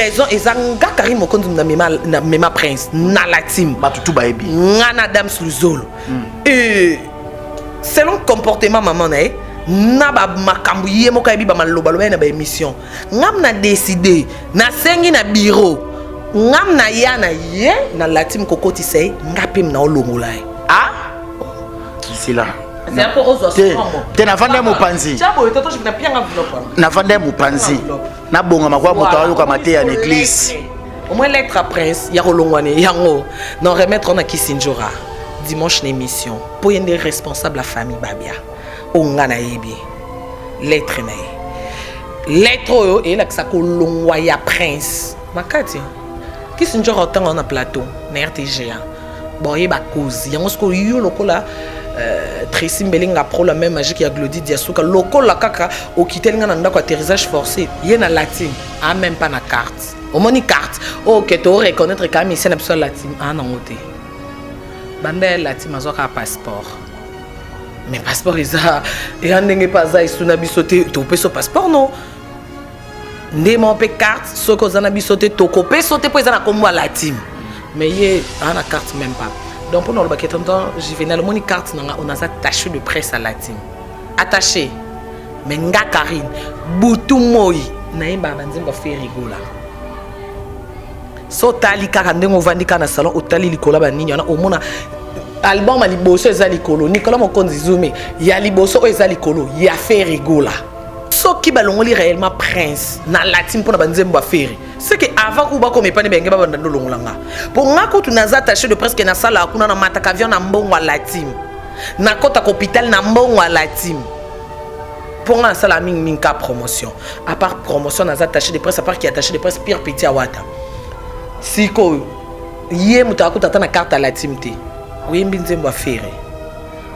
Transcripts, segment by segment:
Raison eza nga Karine Mokonzi na mema, na mema Prince na la team. Bato tu bayebi. Nga na Dams Luzolo. Et selon comportement maman na ye na bamakambo ye moko ayebi, bamalobaloba ye na baémission, ngam na décide, nasengi na bureau, ngam na ya na ye na la team kokotisa ye, nga mpe na olongola ye. Ah, zela te te, navanda ya mopanzi, navanda ya mopanzi, nabongama kwa moto ayokama te ya na église. Au moins lettre à Prince ya kolongwane yango na remettre na Kisinjora dimanche na émission, mpo ye nde responsable ya famille Babia. Oyo nga nayebi lettre na ye, lettre oyo eyelakisa kolongwa ya Prince na kati. Kisinjora otanga na plateau na RTGA, boyeba cause yango. Sikoyo yo lokola Tracy Mbelenga pro la même magique ya Glodi Diasuka, lokola kaka okiteli nga na ndako atterrissage forcé ye na la team, a même pas na carte. Omoni carte oyo ke to reconnaître quand même na biso ya la team, a nango te. Banda ya la team azwaka passeport, mais passeport eza eya ndenge mpe aza esu na biso te. Topesa passeport no nde moko mpe carte, soki oza na biso te, tokopesa te mpo eza na nkombo ya la team, mais ye aza na carte même pas. Donc mpona olobaki, tonton Juvenal, omoni carte na nga, on aza attaché de presse à la team, attaché. Mais nga Karine, butu moi nayembaka banzembo ya Ferre Gola. So otali kaka ndenge ovandi kaka na salon, otali likolo ya banini wana, omona album ya liboso eza likolo, Nicolas Mokonzi Zume ya liboso oyo eza likolo ya Ferre Gola. Soki balongoli réellement Prince na la team mpona banzembo ya Ferre, c'est que avant ku bakoma epani benge babanda ndolongola nga, mpo nga kutu naza attaché de presque, nasalaka kuna, na mataka avion na mbongo ya la team, nakɔtaka hôpital na mbongo ya la team, mpo nga nasala mingimingi ka promotion. À part promotion, naza attaché de presse, à part ki attaché de presse pire petit awata. Sikoyo ye moto akuta ata na carte ya la team te, oyembi nzembo ya Ferre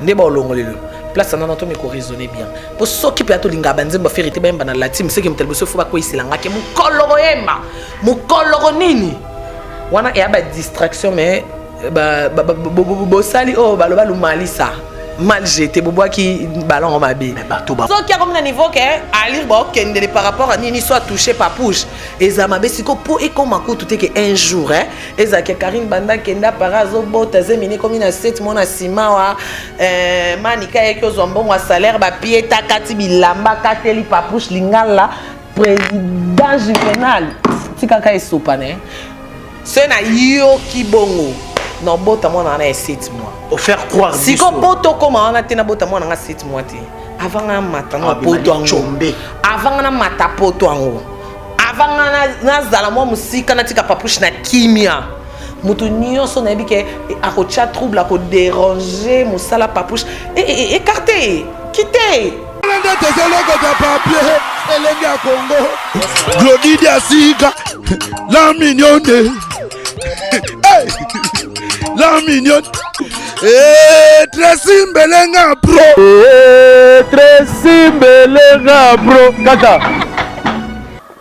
nde baolongolelo place wana. Tomi koraisonner bien, mpo soki mpe atolingaka banzembo ya Ferre te, bayemba na la team, seke moto liboso fo bakweyiselanga ke mokolo koyemba mokoloko nini wana eya badistraction. Mais bosali oyo baloba lumalisa mal jeté, bobwaki ballon mabe. Soki akomi na niveau ke alire baokendele par rapport à nini, so atouche Papouche, eza mabe. Siko mpo ekóma kutu te ke un jour ezalaki Karine banda kenda para azobota zemini, ekomi na 7 mois na nsima wa Manika ayeki ozwa mbongo ya salaire, bapieta kati bilamba, kateli Papouche lingala. Président Juvenal, tikaka esopana soki nayoki bongo, nabota mwana wana ya 7 mois. Ofaire croire. Siko mpo tokóma wana te, nabota mwana nga 7 mois te avant nga mata na poto yango, avant nga namata poto yango, avant nga nazala mwa mosika, natika Papouche na kimia. Moto nyonso nayebi ke akotya trouble, akodéranger mosala Papouche, écarte, quitte. Nde tozolokota papier elenge ya Kongo, Glodidi asika la mignonne, hey! La mignonne, hey, Tracy Mbelenga pro. Hey, Tracy Mbelenga pro kaka.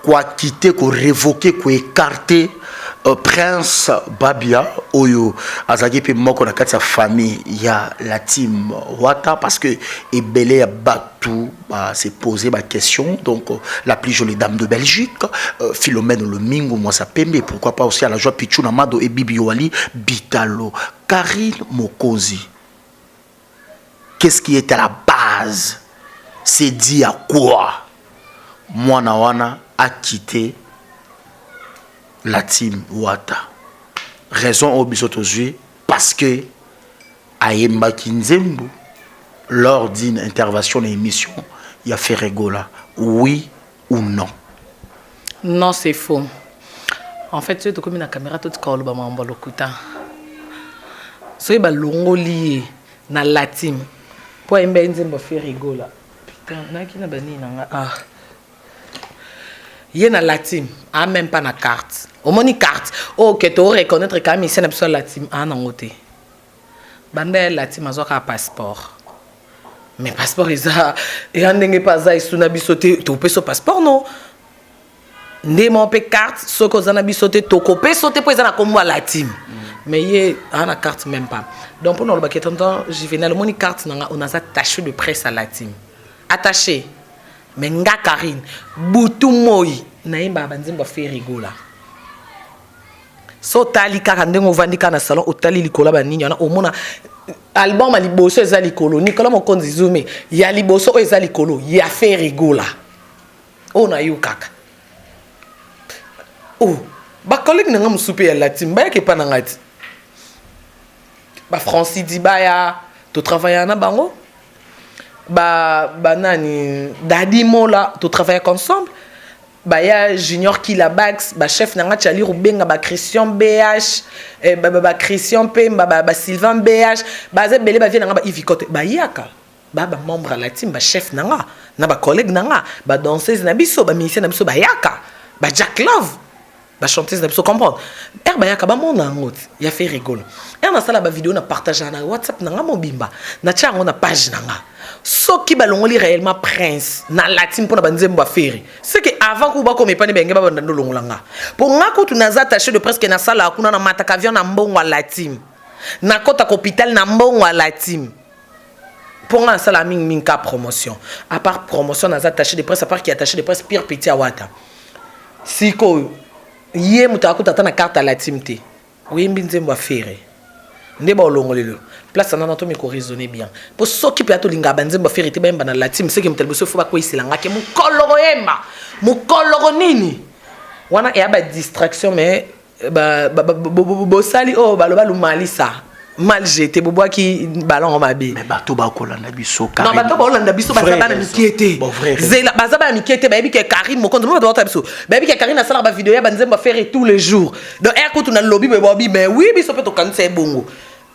Koacquitter, korévoquer, koécarter Prince Babia oyo azalaki mpe moko na kati ya famille ya la team Wata, parce que ebele ya bato se poser ba question. Donc la plus jolie dame de Belgique, Philomène Lomingo Mwasa Pembe, pourquoi pas aussi à la joie Pichuna Mado et Bibi Wali Bitalo. Karine Mokonzi, qu'est-ce qui est à la base? C'est dit à quoi mwana wana a quitté la team Wata? Raison oyo biso tozwi, parce que ayembaki nzembo lors d'une intervention na émission ya Ferre Gola, oui ou non? Non, c'est faux. En fait, soki tokomi na caméra, totika koloba makambo ya lokuta. Soki balongoli ye na la team mpo ayemba ye nzembo Ferre Gola, putain, nayaki na banini na nga. Ah, ye na la team a même pas na carte. Omoni carte oyo ke to reconnaître quand même na biso ya la team, a nango te. Banda ya la team azwaka passeport, mais passeport eza eya ndenge mpe aza esu na biso te. Topesa passeport no nde moko mpe carte, soki oza na biso te, tokopesa te mpo eza na nkombo ya la team, mais ye aza na carte même pas. Donc mpona olobaki, tonton Juvenal, omoni carte na nga, on aza attaché de presse à la team, attaché. Mais nga Karine, butu moi nayembaka banzembo ya Ferre Gola. So otali kaka ndenge ovandi kaka na salon, otali likolo ya banini wana, omona album ya liboso eza likolo, Nicolas Mokonzi Zume ya liboso oyo eza likolo ya Ferre Gola oyo nayokaka. Oh, bacollègue na nga mosusu mpe ya latime bayaka epa na ngai ti bafrancis Dibaya, totravailla na bango, banani, Dadi Mola, totravaillaka ensemble, baya Junior Kila Bax, bachef na nga Tiali Rubenga, bachristian BH, eh, bachristian Pemba, basylvain BH, baza ebele, bavie na nga, baivicote bayaka, ba bamembre ya latime, bachef na nga na bacollègue na nga, badanseuse na biso, bamusicien na biso bayaka, bajack Love, bachanteuse na biso, comprendre ere bayaka, bamona yango ti ya Ferre Gola. Ere nasala bavideo, na partage na WhatsApp na nga mobimba, natia yango na page na nga. Soki balongoli réellement Prince na latine mpona banzembo ya Ferre, c'est que avant ku bakoma epani benge babanda ndolongola nga, mpo nga kutu naza attaché de presque, nasalaka kuna, na mataka avion na mbongo ya latime, nakɔtaka hôpital na mbongo ya latime, mpo nga nasala mingimingi ka promotion. À part promotion, naza attaché de presse. À part ki attaché de presse, pire petit awata sikoyo, ye moto akuta ata na carte ya latime te. Oyembi nzembo ya Ferre nde baolongolelo place wana. Tomi koraisonner bien, mpo soki mpe atolingaka banzembo ya Ferre te, bayemba na latime, seke moto ya liboso fo bakweyisela ke mokolo koyemba mokolo nini wana eya badistraction. Mais bosali oyo baloba lumalisa mal jeté, bobwaki ballon mabe. Mais bato bakolanda biso. Non, bato baolanda biso baza bana mike te. Zela, baza bana mike te. Bayebi ke Karine Mokonzi, bato baota biso bayebi ke Karine asalaka bavideo ya banzembo Ferre tous les jours. Donc ere kutu na lobi boye, baobi mais oui, biso mpe tokanisa ye bongo.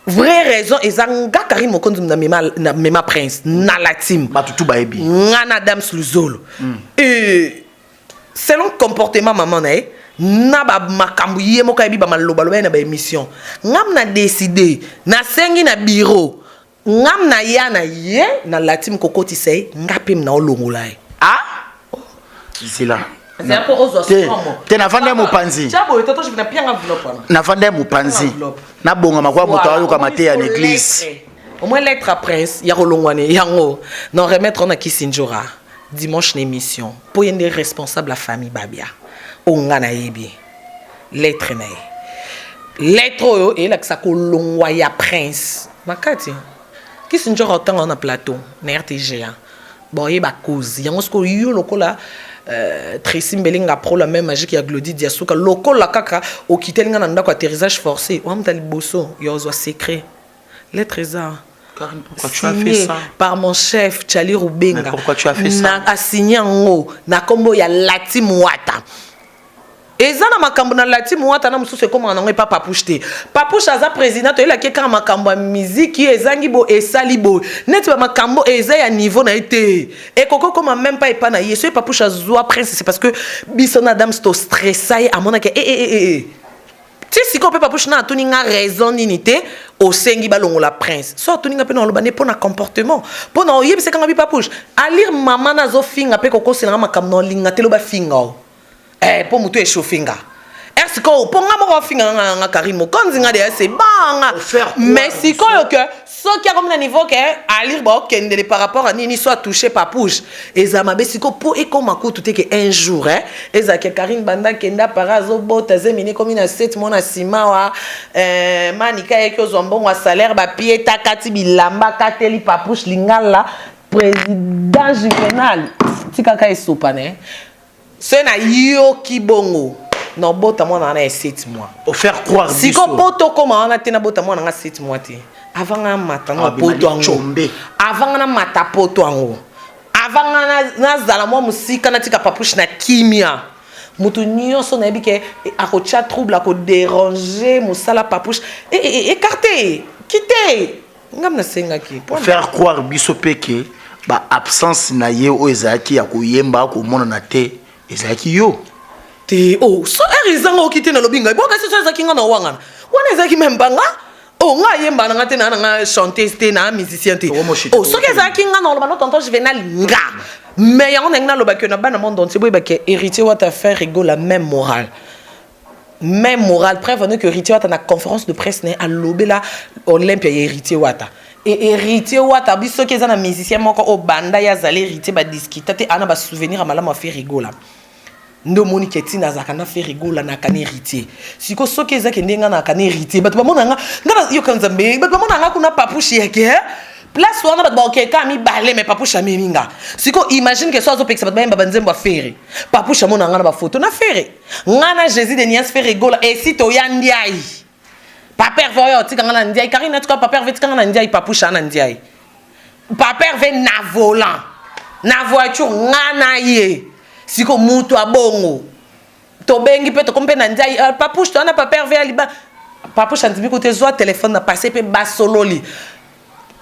Vraie raison eza nga Karine Mokonzi na mema, na mema Prince na la team. Bato tu bayebi. Nga na Dams Luzolo, et selon comportement mama na ye na bamakambo ye moko ayebi, bamalobaloba ye na baémission, ngam na décide, nasengi na bureau, ngam na ya na ye na latime kokotisa ye, nga mpe na olongola ye. Ah, zila te te, navanda ye mopanzi, navanda ye mopanzi, nabongama kwa moto ayokama te ya na église. Au moins lettre à Prince ya kolongwane yango non remettre na Kisinjora dimanche na émission, mpo ye nde responsable ya famille Babia oyo nga nayebi. Lettre na ye, lettre oyo eyelakisa kolongwa ya Prince na kati, Kisinjora otanga na plateau na RTGA, boyeba cause yango. Sikoyo yo lokola Tracy Mbelenga Pro, la même magique ya Glodi Diasuka, lokola kaka okiteli nga na ndako atterrissage forcé, wamuta liboso ya ozwa secret, lettre eza Karine, pourquoi tu as fait ça? Par mon chef Chali Rubenga. Mais pourquoi tu as fait ça? Na asigné yango na kombo ya Lati Mwata. Eza na makambo na Lati Mwata na mosusu ekomaka nango epa Papouche te. Papouche aza président, toyelaki kaka makambo ya miziki ezangi bo esali boye neti bamakambo eza ya niveau na ye te, ekoki okoma même pas epa na ye. Soki Papouche azwa Prince, c'est parce que biso na Adams tostressa ye, amonaki e e e e ti sikoyo mpe Papouche na atuni nga raison nini te osengi balongola Prince. So atuni nga mpe na oloba nde mpo na comportement, mpo na oyebisaka nga bi Papouche alire mama nazofinga mpe kokoselanga makambo na olinga te, lo bafinga o mpo motu echauffe nga ere sikoyo, mpo nga moko afinga nga nga Karine Mokonzi, nga deya se banga. Mais sikoyo ke soki akomi na niveau ke alire baokendele par rapport à nini, so atouche Papouche, eza mabe. Sikoyo mpo ekóma kutu te ke un jour ezalaki Karine banda kenda para azobota zemini, ekomi na 7 mois na nsima wa Manika ayeki ozwa mbongo ya salaire, bapie takati bilamba kateli Papouche lingala président Juvenal tikaka esopana. Soki nayoki bongo, nabota mwana wana ya 7 mois. Ofaire croire. Siko mpo tokóma wana te, nabota mwana nga 7 mois te avant nga mata na poto yango, avant nga namata poto yango, avant nga nazala mwa mosika, natika Papouche na kimia. Moto nyonso nayebi ke akotya trouble, akodéranger mosala Papouche, écarte kite ngam nasengaki. Faire croire biso mpe ke baabsence na ye oyo ezalaki ya koyemba komonana te, ezalaki yo. Te, oh, so ere ezanga oki te, nalobi ngai boka so ezalaki nga na wangana wana, ezalaki me mbanga oh, nga ayemba na nga te, naa na nga chanteuse te, naa musicien te. Oh, soki ezalaki nga na oloba no tonton Juvenal nga. Mais yango ndenge nalobaki na bana monde entier, boyebaki héritier Wata, Ferre Gola, même morale, même morale. Preuve que héritier Wata na conférence de presse na ye alobela Olympia ya héritier Wata. E héritier Wata biso, soki eza na musicien moko oyo banda ye azali héritier, badiscuta te, ana basouvenir ya malamu ya Ferre Gola. Nde omoni ke ntina azalaka na Ferre Gola na akani héritier. Siko soki eza ke ndenge nga na akani héritier, bato bamona nga nga na yoka Nzambe, bato bamona nga kuna Papouche yake, eh? Place wana bato bakokeka mibale, mais Papouche amemi nga. Siko imagine ke so azopekisa bato bayemba banzembo ya Ferre, Papouche amona nga na bafoto na Ferre, nga na Jésus de Nias, Ferre Gola. Esi toya ndiai, Papa Herve oyo otika nga na ndiai, Karine atika Papa Herve, tika nga na ndiai, Papouche na ndiai, Papa Herve na volant na voiture, nga na ye. Siko mutu abongo tobengi mpe tokomi mpe na ndiai, Papouche towana, Papa Herve ya liba. Papouche andimi kutu ezwa telefone na passe mpe basololi.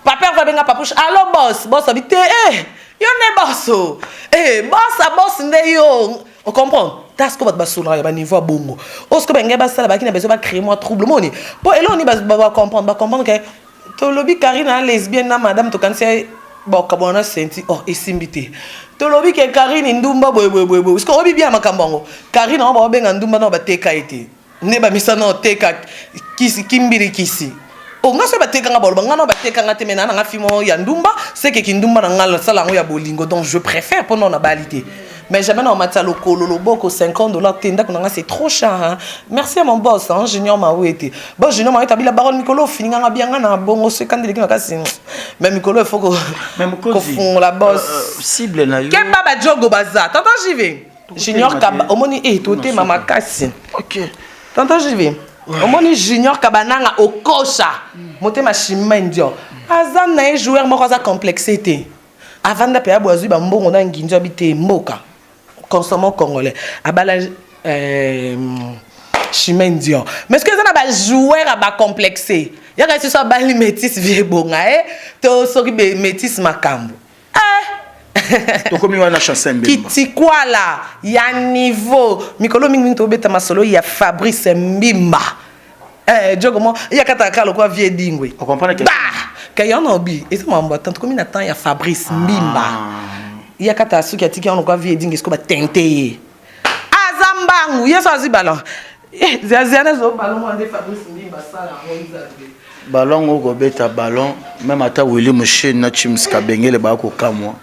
Papa Herve abenga Papouche: "Allo boss." Boss abi te: "Eh, yo nde boss o, eh, boss a boss nde yo." Ocomprendre ta siko bato basololaka ya baniveau ya bongo oyo siko bangai basala baki na besoin bacréer mwa trouble. Moni mpo eloko nini? Bacomprendre ke tolobi Karine a lesbienne na madame, tokanisi bakabwana na senti. Oh, esimbi te. Tolobi ke Karine ndumba boye boye boye boye. Siko oyebi bien makambo yango, Karine yango baobenga ndumba na bateka ye te, nde bamisana oteka kisi kimbili kisi. O nga so batekanga, baloba nga na batekanga te, me na nanga fi moko ya ndumba seke kindumba na nga nasala yango ya bolingo. Donc je préfère mpo na nabali te, mais jamais na omatisa lokolo loboko 50 $ te. Ndako na nga, c'est trop cher, hein? Merci à mon boss, hein, Junior Mawete. Bon, Junior Mawete abila baron mikolo ofininganga bianga na bongo so ekandeleki makasi, mais mikolo il faut kofungola boss. Cible na yo. Keba, bajogo baza. Tonton Jive Junior Kaba, omoni e totema makasi. Tonton Jive, omoni Junior Kabananga okosha motema chima ndio aza na ye joueur moko aza complexe te. Avanda mpe abo azwi bambongo na nginzo abi te mboka consommant congolais abala chemin ndio. Mais ce que eza na bajoueur ya bacomplexe yaka soso abali métis vie ebonga e to soki métis makambo. Tokomi wana chanson Mbemba. Kitikwala ya niveau mikolo mingimingi tobeta masolo ya Fabrice Mbimba. Eh, jogo mo ya kata kaka lokola vie dingwe. Ocomprendre? Ba kaya na obi eza mambo atan tokomi na temps ya Fabrice Mbimba. Ya kata soki atiki yango lokola vie dingi, siko batente ye aza mbangu ye so azwi ballon. Eh, ziaziana zo ballon mwa nde Fabrice Mbimba asala yango Nzambe. Ballon oyo kobeta ballon, même ata Willi Musheni na Chims Kabengele bakokamwa.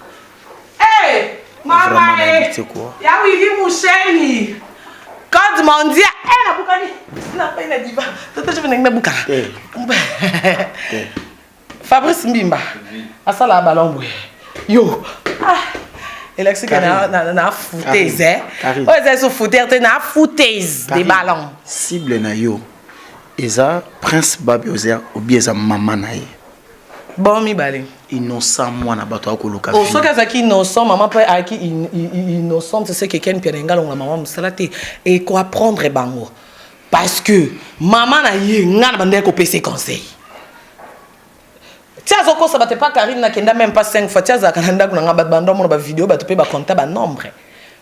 Hey, mama. Vraiment, nayebi eh, te quoi. Ya Willi Musheni code mondial, eh, nabukani napai na diva. Tata je ndenge nabukana. Te. Te. Fabrice Mbimba asala ballon boye yo, ah, elakisi ke na foutaise, eh. Karine. Oyo eza so foutere te, na foutaise des ballons. Cible na yo eza Prince Babi ozer obi eza mama na ye? Bon, mibale. Innocent, mwana bato akoluka. Oh, soki azalaki innocent, mama mpe ayaki innocente, c'est que ken mpe na ngai alongola mama mosala te, ekoapprendre bango, parce que mama na ye, ngai na bandaki kopesa conseil ti azokosa bato epa Karine. Nakenda même pas 5 fois ti azalaka na ndako na ngai. Bato bando omona bavideo, bato mpe bakonta banombre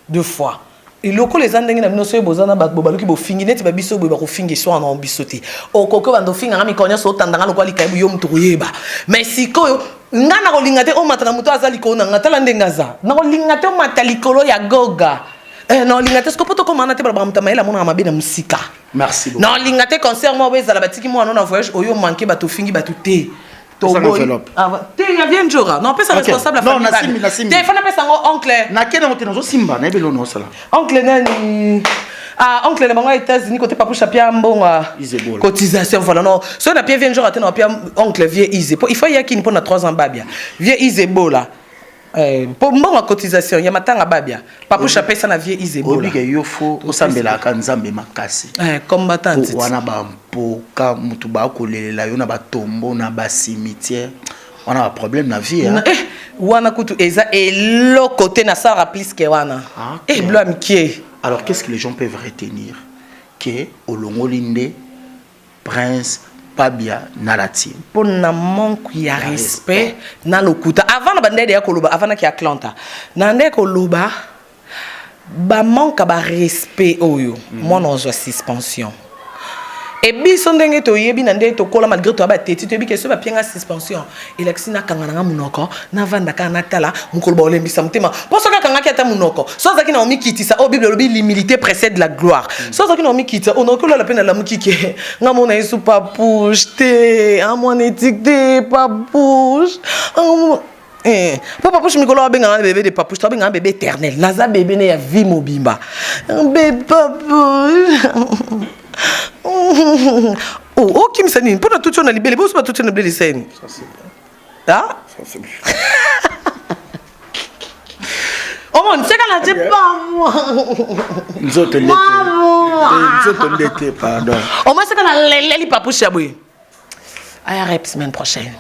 deux fois. Elokolo eza ndenge na bino soki boza na bato bobaluki bofingi neti babiso boye, bakofinga eswaka na biso te. Okoki obanda ofinganga mikolo nyonso, otandanga lokola likayebu yo moto koyeba. Mais sikoyo nga na kolinga te omata na moto aza likolo na nga. Tala ndenge aza, na kolinga te omata likolo ya goga. Eh, na olinga te siko mpo tokomana te. Balobaka moto mayele amonaka mabe na mosika. Merci beaucoup. Na olinga te concert moko ezala batiki mwana na voyage oyo manke bato, ofingi bato te. Pesa enveloppe. Ah, te ya vie njora non, apesa responsable ya Non, famille. nasimbi, Bana. nasimbi. Te, fana apesa yango oncle. Nakende yango te, nazosimba, nayebi eloko naosala. Oncle nani? Ah, oncle na bango ya États-Unis côté Papoucha pia mbongo. Isebola. Cotisation, voilà. Non, soki na pia vie njora te, na pia oncle vie Ise po il faut yakini mpo na 3 ans babia vie Isebola. Eh, mpo mbongo ya cotisation ya matanga babia, Papoucha apesa na vie Isebola. Oyebi ke yo fo osambelaka Nzambe makasi. Eh, combattant. Po wana bampoka motu bakolelela yo na batombo na bacimetière wana, baproblème na vie, hein? Eh, wana kutu eza eloko te, nasalaka plus ke wana. Ah, ok. Eh, bilo ya mikie. Alors, qu'est-ce que les gens peuvent retenir? Ke olongoli nde Prince Babia na la team? Mpo na manque ya respect na lokuta. Avant na bandede ya koloba, avant naki Atlanta na nde koloba bamanque ya barespect oyo, mwana ozwa suspension. E biso ndenge toyebi na ndenge tokola, malgré toya bateti, toyebi ke soki bapianga suspension, elakisi nakanga nanga monoko, navanda kaka, natala mokolo baolembisa motema. Mpo soki akangaki ata monoko, so azalaki na omikitisa, oyo Bible elobi, "L'humilité précède la gloire." So azalaki na omikitisa, oyo nakoki olala mpe nalamuki ke nga mona yesu Papouche te, amwana etike te Papouche. Eh, po papouche mikolo abengaka bébé de papouche to abengaka bébé éternel naza bébé ne ya vie mobimba bébé papouche oh okimisa nini mpo na tuti oyo na libele boso batuti oyo na libele eseni ah omoni seka na tie pamwa nzoto nde te nzoto nde te pardon omoni seka na leleli papouche ya boye aya rep semaine prochaine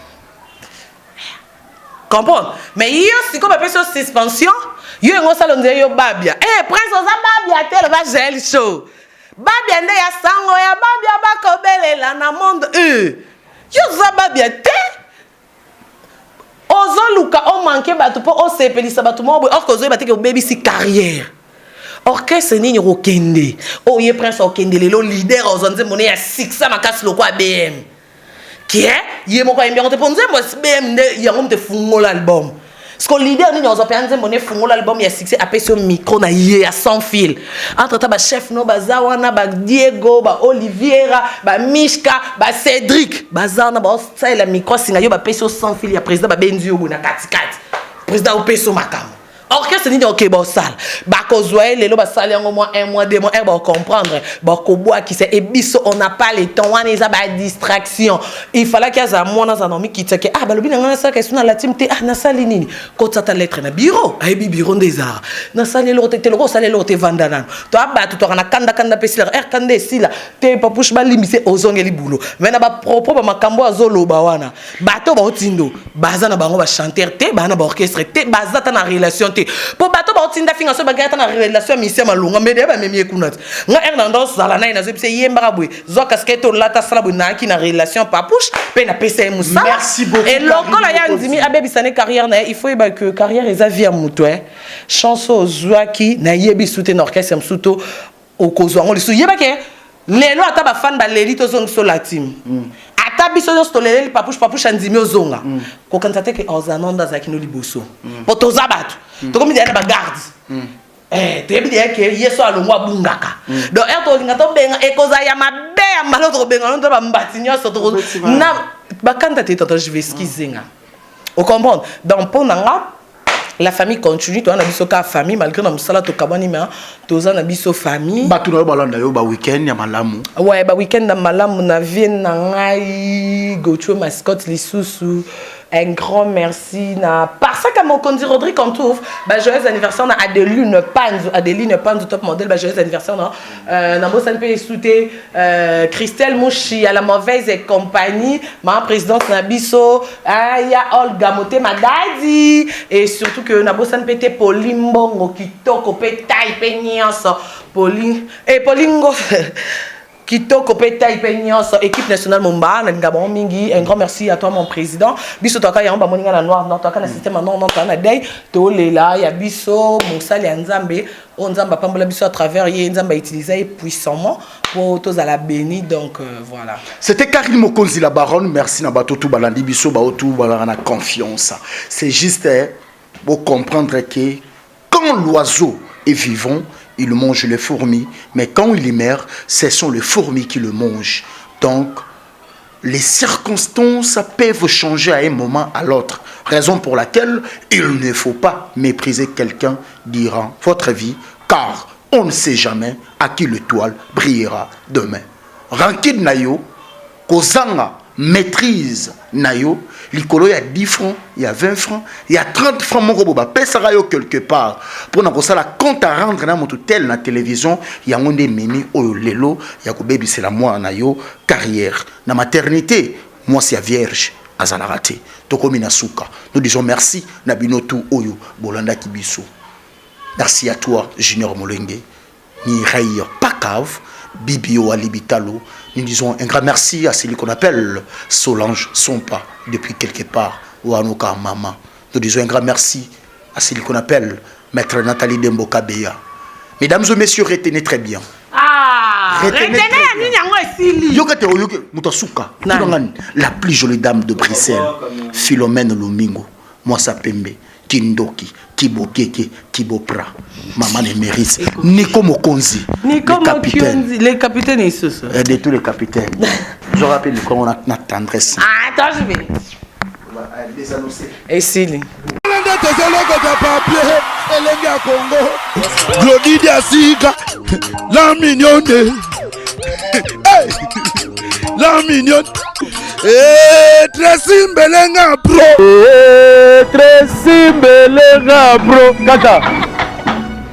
comprendre mais yo sikoyo bapesi yo suspension yo yango osala ondire yo babia e eh, prince oza babia te loba gel show babia nde ya sango ya babia bakobelela na monde e yo oza babia te ozoluka omanke bato mpo osepelisa bato moko boye orke ozoyeba te ke obebisi carrière orchestre nini okokende oyo ye prince okende lelo leader ozwa nzembo ne ya succès makasi lokola bm ke ye moko ayembi yango te mpo nzembo ya bm nde yango moto efungola album siko leader nini ozwa mpenza nzembo ne efungola album ya succès apesi yo micro na ye ya sans fil entre ta bachef no baza wana badiego baoliviera bamishka bacédric baza wana baosalela micro asinga yo bapesi yo sans fil ya président babenzi yo boye na katikati président opesi yo makambo orchestre nini oke bosala bakozwa ye lelo basali yango mwa un mois deux mois ere bacomprendre bakobwakisa e biso on n'a pas le temps wana eza badistraction il fallaki azala mwana azala na omikitisa ke ah balobi na ngai nasalaka esu na latime te ah nasali nini kotisa ata lettre na bureau ayebi bureau nde ezalaka nasali eloko te te loko osali eloko te vanda nano to abato toaka na kanda kanda mpe esilaka ere kanda esila te papouche balimbise ozongeli boulot mais na bapropos bamakambo azoloba wana bato baotindo baza na bango bachanteur te baza na baorchestre te baza ata na relation te mpo bato baotinda finga soki bakei ata na relation ya misia malonga mbede ya bamemi ye kuna te nga ere na ndo ozala na ye nazoyebisa yembaka boye zwa kaskete olata sala boye nayaki na relation papouche mpe napesa ye mosala elokola ye andimi abebisa ne carrière na ye il faut yeba que carrière eza vie ya moto e chance ozwaki nayebi su te na orchestre mosusu to okozwa yango lisusu yeba ke lelo ata bafan baleli tozongisa la team mm. ata biso nyonso toleleli papouche papouche andimi ozonga mm. kokanisa te ke ozana nde azalaki no liboso mm. po toza bato mm. tokomi deya na bagarde mm. Eh, toyebi deya ke ye so alongo abungaka mm. donc ere tokolinga tobenga ekozala ya mabe ya mbala tokobenga no to bambati nyonso na bakanda te tonton jiveski mm. zenga ocomprendre donc mpo na nga la famille continue toza na biso kaka famille malgré na mosala tokabwani ma toza na biso famille bato na yo balanda yo baweekend ya malamu ouais baweekend ya malamu na vie na ngai gauthier mascotte lisusu un grand merci na Parsaka Mokonzi Rodrigue Kantouf ba joyeux anniversaire na Adeline Panzu Adeline Panzu top modèle ba joyeux anniversaire na euh, na bosani mpe esu te euh, Christelle Mushi à la mauvaise compagnie ma présidente na biso ah, ya Olga motema dadi et surtout que na bosani mpe te Poli Mbongo kitoko mpe taille mpe nyonso Poli eh Polingo kitoko mpe taille mpe nyonso équipe nationale momba nalinga bango mingi un grand merci à toi mon président biso toaka yango bamoni nga na noir non toaka na système ya noir non toaka na dei tolela ya biso mosali ya nzambe oyo nzambe apambola biso à travers ye nzambe autilisa ye puissamment mpo tozala béni donc euh, voilà c'était Karine Mokonzi la baronne merci na bato tout balandi biso baoyo tout balaka na confiance c'est juste eh, pour comprendre que quand l'oiseau est vivant il mange les fourmis mais quand il meurt ce sont les fourmis qui le mangent donc les circonstances peuvent changer à un moment à l'autre. Raison pour laquelle il ne faut pas mépriser quelqu'un durant votre vie, car on ne sait jamais à qui l'étoile brillera demain. Rancune na yo, kozanga maîtrise na yo, likolo ya 10 francs, ya 20 francs, ya 30 francs moko bo bapesaka yo quelque part pona kosala compte à rendre na moto tel na télévision, yango nde ememi oyo lelo ya kobebisela mwana na yo carrière. Na maternité, mwasi ya vierge azalaka te. Tokomi na suka. Nous disons merci na bino tout oyo bolandaki biso. Merci à toi Junior Molenge, Mireille Pakav, Bibio Ali Bitalo. Nous disons un grand merci à celui qu'on appelle Solange Sompa depuis quelque part, Wanoka Mama. Nous disons un grand merci à celui qu'on appelle Maître Nathalie Dembo Kabeya. Mesdames et messieurs, retenez très bien. Ah, retenez ya nini yango esili. Yoka te oyoki moto asuka. La plus jolie dame de Bruxelles, Philomène Lomingo, mwasa pembe, kindoki, kibokeke, kibopra, maman Emeris, Nico Mokonzi, Nico le capitaine. Le capitaine isusu. Eh, de tous les capitaines. Je rappelle le na tendresse. Ah, attends, je vais. Esili. nde tozolokota papier elenge ya Congo. Glodi Diasika, la mignonne. Hey! La mignonne. Eh, Tracy Mbelenga pro. Eh, Tracy Mbelenga pro. Kaka.